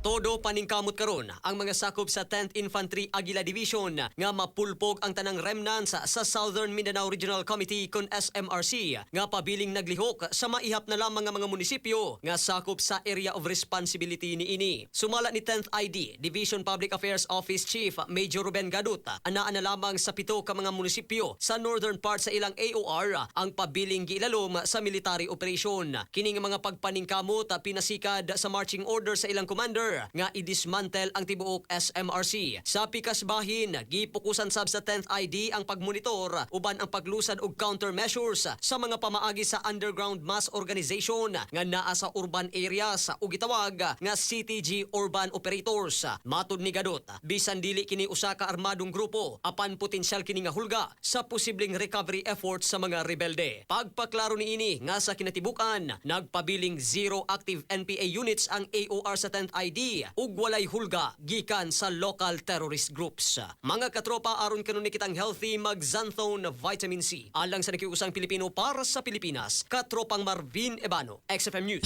Todo paningkamot karon ang mga sakop sa 10th Infantry Agila Division nga mapulpog ang tanang remnants sa Southern Mindanao Regional Committee kon SMRC nga pabiling naglihok sa maihap na lamang nga mga munisipyo nga sakop sa area of responsibility niini. Sumala ni 10th ID Division Public Affairs Office Chief Major Ruben Gadut, anaa na lamang sa 7 ka mga munisipyo sa northern part sa ilang AOR ang pabiling giilalom sa military operation. Kini nga mga pagpaningkamot pinasikad sa marching order sa ilang commander nga i-dismantle ang tibuok SMRC. Sa pikas bahin, gipokusan sab sa 10th ID ang pagmonitor uban ang paglusad og countermeasures sa mga pamaagi sa underground mass organization nga naa sa urban areas ug gitawag nga CTG Urban Operators. Matud ni Gadot, bisan dili kini usa ka armadong grupo, apan potensyal kini nga hulga sa posibleng recovery efforts sa mga rebelde. Pagpaklaro niini nga sa kinatibukan, nagpabiling zero active NPA units ang AOR sa 10th ID ug walay hulga gikan sa local terrorist groups. Mga katropa, aron kanunay kitang healthy, mag-Xanthone Vitamin C. Alang sa Nakiusang Pilipino para sa Pilipinas, Katropang Marvin Ebano, XFM News.